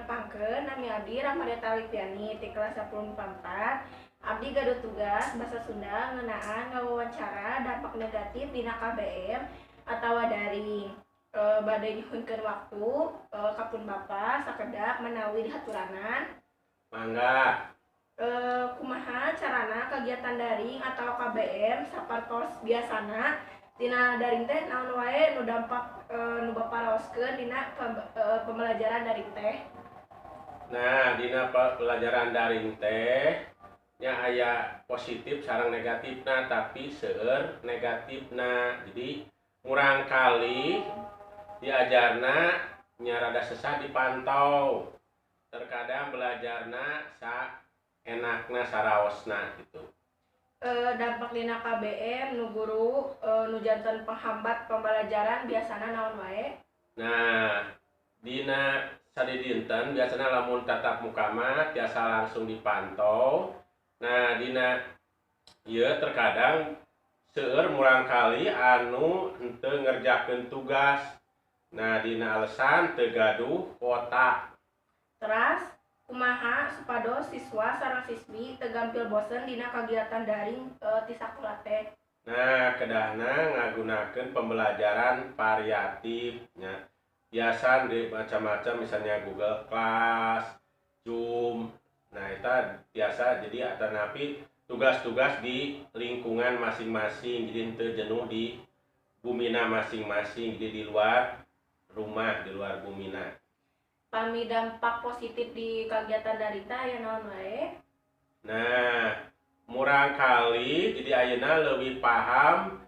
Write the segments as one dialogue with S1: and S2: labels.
S1: Nepangkeun, nami abdi Ramadeta Lipiani ti kelas 10 4. Abdi gaduh tugas bahasa Sunda ngeunaan ngawawancara dampak negatif dina KBM atawa daring. Bade nyuhunkeun waktu ka pun Bapak sakedap menawi dihaturanan.
S2: Mangga.
S1: Kumaha carana kegiatan daring atau KBM sapertos biasana dina daring teh, naon wae nu dampak nu Bapak raoskeun dina pembelajaran daring teh?
S2: Nah, dina pelajaran daring teh nya aya positif sareng negatifna, tapi seueur negatifna. Jadi murangkalih diajarna nya rada sesah dipantau. Terkadang belajarna sa enakna, saraosna gitu.
S1: Dampak dina KBM nu guru nu janten penghambat pembelajaran biasana naon wae?
S2: Nah, dina sadidinten biasana lamun tatap muka mah tiasa langsung dipantau. Nah, dina ieu terkadang seueur murangkalih anu henteu ngerjakeun tugas. Nah, dina alasan teu gaduh kuota.
S1: Teras kumaha supados siswa sareng siswi teu gampil bosen dina kagiatan daring ti sakola teh?
S2: Nah, kedahna ngagunakeun pembelajaran variatif nya. Biasa di macam-macam, misalnya Google Class, Zoom. Nah, eta biasa jadi atanapi tugas-tugas di lingkungan masing-masing, jadi henteu jenuh di bumina masing-masing, jadi di luar rumah, di luar bumina.
S1: Pami dampak positif di kagiatan daring teh aya naon wae?
S2: Nah, murangkalih jadi ayeuna leuwih paham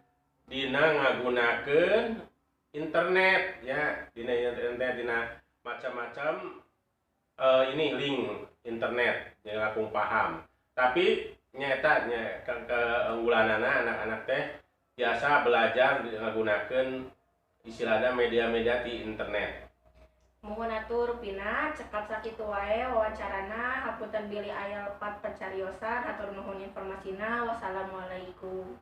S2: dina ngagunakeun internet ya, dina internet, dina macam-macam ini link internet yang langkung paham. Tapi nyata nya keunggulanana anak-anak teh biasa belajar ngagunakeun istilahnya media-media di internet.
S1: Muhun atuh, rupina cekap sakitu wae wawancarana. Hapunten bilih aya lepat pacariosan. Hatur nuhun informasina. Wassalamualaikum.